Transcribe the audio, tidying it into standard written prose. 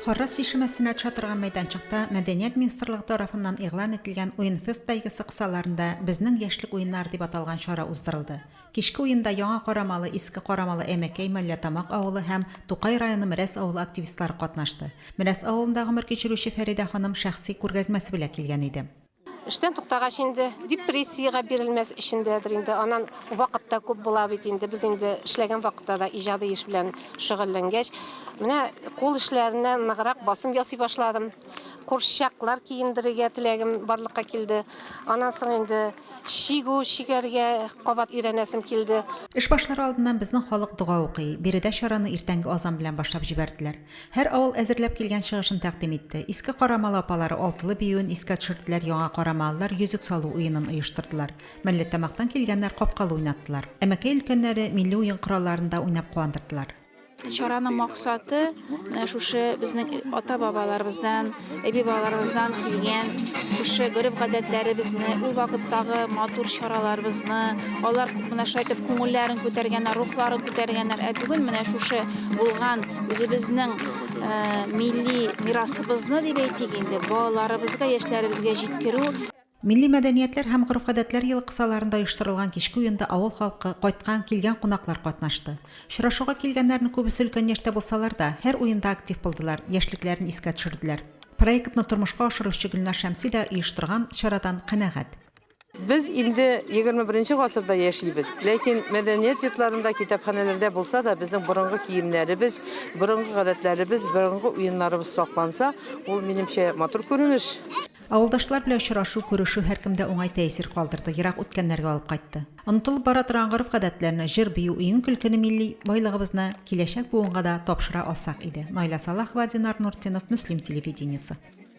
Харрас чишмәсенә төшә торган мәйданчыкта Мәдәният министрлыгы тарафыннан игълан ителгән Уенфест бәйгесе кысаларында Безнең яшьлек уеннары дип аталган чара уздырылды. Кичке уенда Яңа Карамалы, Иске Карамалы, Әмәкәй, Мәлләтамак авылы һәм Тукай районы Мерәс авылы активистлары катнашты. Мерәс авылында гомер кичерүче Фәридә ханым шәхси күргәзмәсе белән килгән иде. Эштән туктагач инде депрессиягә бирелмәс өчен дәдер инде. Аннан вакыт та күп була бит инде. Без инде эшләгән вакытта да иҗади эш белән шөгыльләнгәч, менә кул эшләренә ныграк басым ясый башладым. Курчаклар киендерергә теләгем барлыкка килде. Аннан соң инде чигү чигәргә кабат өйрәнәсем килде. Эш башлар алдыннан безнең халык дога укый. Биредә чараны иртәнге азан белән башлап җибәрделәр. Һәр авыл әзерләп килгән чыгышын тәкъдим итте. Иске Карамалы апалары алтылы биюен искә төшерделәр, Яңа Карамалылар йөзек салу уенын оештырдылар. Мәлләтамактан килгәннәр капкалы уйнаттылар. Әмәкәй өлкәннәре милли уен коралларында уйнап куандырдылар. Чараның максаты, менә шушы безнең ата-бабаларыбыздан, әби-бабаларыбыздан килгән шушы гореф-гадәтләребезне, ул вакыттагы матур чараларыбызны, алар менә шулай итеп күңелләрен күтәргәннәр, рухларын күтәргәннәр. Ә бүген менә шушы булган Үзебезнең милли мирасыбызны дип әйтик инде, балаларыбызга, яшьләребезгә җиткерү. Милли мәдәниятләр һәм гореф-гадәтләр елы кысаларында оештырылган кичке уенда авыл халкы, кайткан, килгән кунаклар катнашты. Очрашуга килгәннәрнең күбесе өлкән яшьтә булсалар да, һәр уенда актив булдылар, яшьлекләрен искә төшерделәр. Проектны тормышка ашыручы Гөлназ Шәмси дә оештырган чарадан канәгать. Без инде 21 гасырда яшибез, ләкин мәдәният йортларында, китапханәләрдә булса да, безнең борынгы киемнәребез, борынгы гадәтләребез, борынгы уеннарыбыз сакланса, ул, минемчә, матур күренеш. Авылдашлар белән очрашу, күрешү һәркемдә уңай тәэсир калдырды, ерак үткәннәргә алып кайтты. Онытылып бара торган гореф-гадәтләрне, җыр-бию, уен-көлкене милли байлыгыбызны киләчәк буынга да тапшыра алсак иде. Наилә Салахова, Динар Нуртдинов, Мөслим телевидениесе.